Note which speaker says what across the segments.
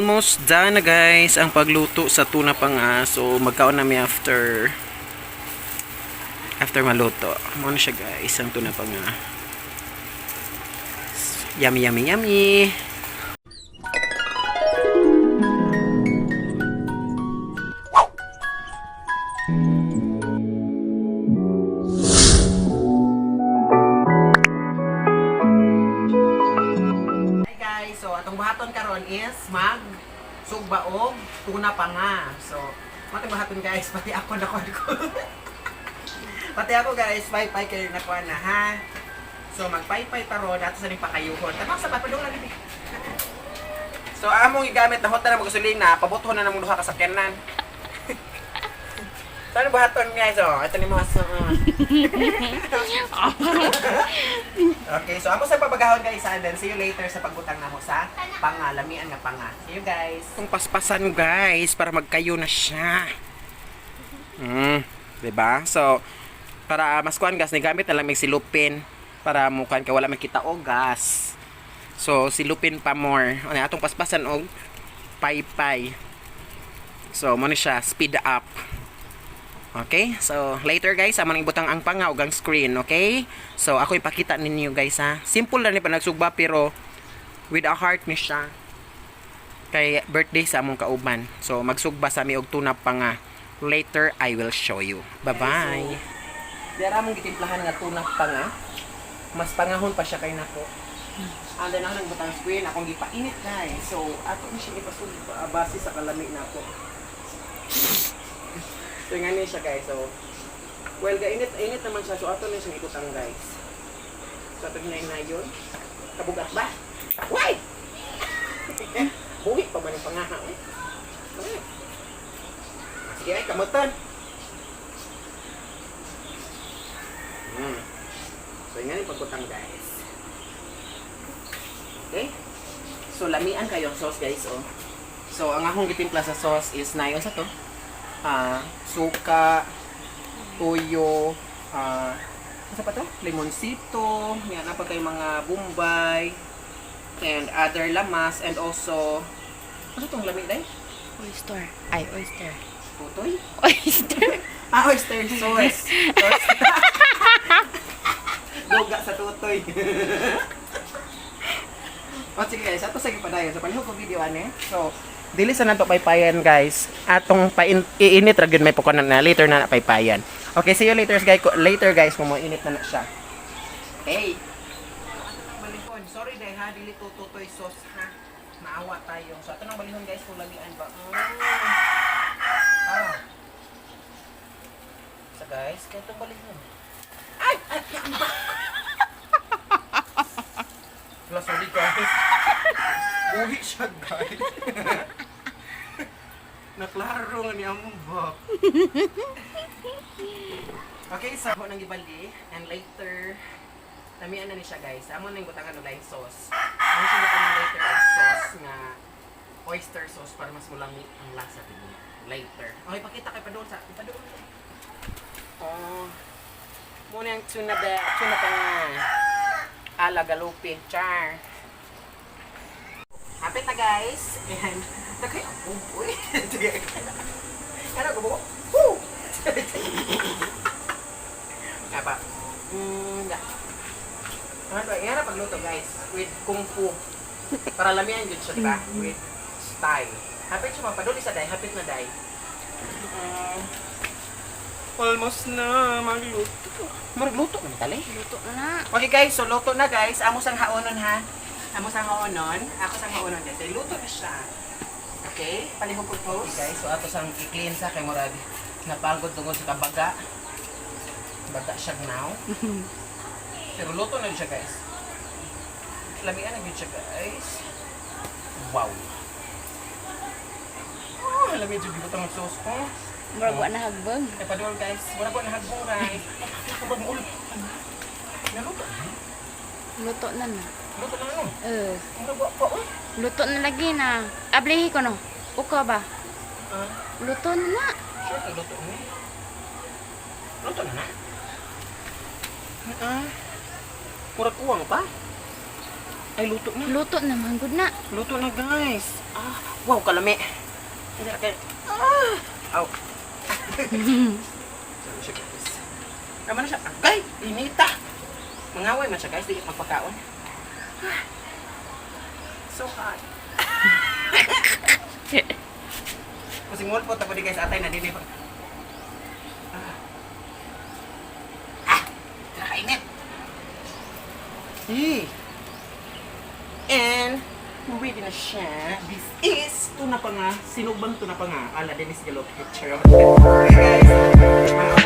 Speaker 1: Almost done na, guys, ang pagluto sa tuna panga. So magkaon nami after after maluto. Mao na siya, guys, ang tuna panga. Yummy, yummy, yummy. Hi guys, so atong buhaton karon is mag sugba og tuna panga. So, matong buhaton, guys, pati ako nakuha ko. Pati ako, guys, paypay kayo nakuha na ha. So magpaypay taron ato sa ning pakayuhon. Tabang sa papadung lagi. So among gigamit na hota na mo gasolina, pabutohon na namong duha ka sakyanan. So ano buhaton, guys? Oh, ito ni mga sa. Okay, so amo sa pabagahon, guys, and then see you later sa pagbutang namo sa panga, lamian nga panga. See you, guys. Itong paspasan, guys, para magkayo na siya. 'Di ba? So para mas kuan gas ni gamit na lang may silupin para mukuan ka wala man kita og gas. So silupin pa more. Ano atong paspasan og paypay. So mo ni siya speed up. Okay? So, later, guys, amo nang ibutang ang panga ug ang screen, okay? So, ako ipakita ninyo, guys, ha. Simple lang ni panagsugba pero with a heart ni siya. Kay birthday sa among kauban. So, magsugba sa mi og tuna panga. Later, I will show you. Bye-bye. Dira mong gitimplahan nga tuna panga. Mas pangahon pa siya kay nako. And then ako nang butang screen, akong gipainit, guys. So, ato ni siya ipasugba base sa kalami nako. So, nga ni siya, guys. So, well, gainit init naman siya. So, ato na siyang ibutang, guys. So, ato na yun. Kabugat ba? Why? Buhi pa man yung pangaha. Eh. Ay. Sige, ay, kamutan. So, yun nga yung pagbutang, guys. Okay? So, lamian kayo ang sauce, guys, oh. So, ang akong gitimpla sa sauce is nayon sa to. Ah, suka, toyo, ah, ano pa to? Limoncito, yan na pa kay mga bombay, and other lamas, and also, ano tong lami day?
Speaker 2: Oyster. Ay, oyster.
Speaker 1: Tutoy?
Speaker 2: Oyster.
Speaker 1: Ah, oyster sauce. Sauce. Duga sa tutoy. O sige guys, ato sa padayon. So palihog ko video ane. So dili sa nato paypayan, guys. Atong pain iinit ra gyud may pukunan na later na na paypayan. Okay, see you later, guys. Later, guys, kung mo-init na na siya. Okay. Balihon. Sorry dai ha, dili to tutoy sauce ha. Maawa tayo. So ato nang balihon, guys, kung lamian ba. Ah. So guys, kaya itong balihon. Ay! Ay! Ambak! Wala, sorry guys. Buhi siya, guys. Naklaro nga ni ambak. Okay, so ako nang gibali and later lamian na ni siya, guys. Amo nang butangan og lime sauce. Amo siya butangan later og sauce nga oyster sauce para mas mulami ang lasa din later. Okay, pakita kay padung sa padung. Oh. Muna ang tuna ba, tuna pa nga. Ala galupi, char. Hapit na, guys. And nakay uy. Ano ko? Woo! Apa? Da. Ano ba? Yan na pagluto, guys. With kung fu. Para lamian jud siya, di ba? With style. Hapit siya mapaduli sa day. Hapit na day. Almost na magluto. Magluto na tali.
Speaker 2: Luto na na.
Speaker 1: Okay guys, so luto na, guys. Amo sang haonon ha. Amo sang haonon. Ako sang haonon, guys. Ay, luto na siya. Okay, palihog ko post. Okay, guys, so ato sang i-clean sa kay murag napagod tungod sa kabaga. Baga siya now. Pero luto na siya, guys. Lamian na gyud siya, guys. Wow. Oh, lami jud gibutang ang sauce ko.
Speaker 2: Murag wa na hagbong.
Speaker 1: Ay, padol, guys. Wala ko nahagbong, guys. Nakabag mo ulo. Naluto.
Speaker 2: Luto na na.
Speaker 1: Luto na ano?
Speaker 2: Eh,
Speaker 1: Murag wa pa oy.
Speaker 2: Luto na lagi na. Ablihi ko no. Uka ba?
Speaker 1: Ah,
Speaker 2: Luto na na.
Speaker 1: Sure ka luto ni. Luto na na. Ah. Murag kuwang pa. Ay, luto na.
Speaker 2: Luto naman gud na.
Speaker 1: Luto na, guys. Ah, wow, kalami. Hindi na kayo. Ah! Aw. Sorry siya, guys. Tama na siya. Agay! Inita! Mangaway man siya, guys. Di magpakaon. Ah. So hot. Kasi po tapos di, guys, atay na din eh. Ah. Ah! Nakainit! Eh. And ready na siya. This is tuna pa nga. Sinubang tuna pa nga. Ala, Dennis Galop. Charot. Okay, guys. Mga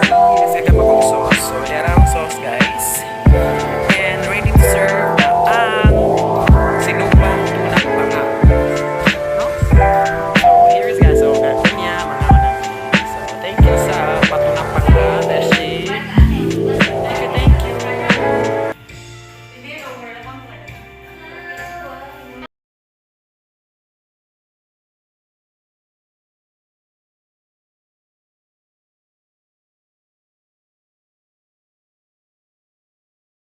Speaker 1: Kasi ka akong sauce. So, yan ang sauce.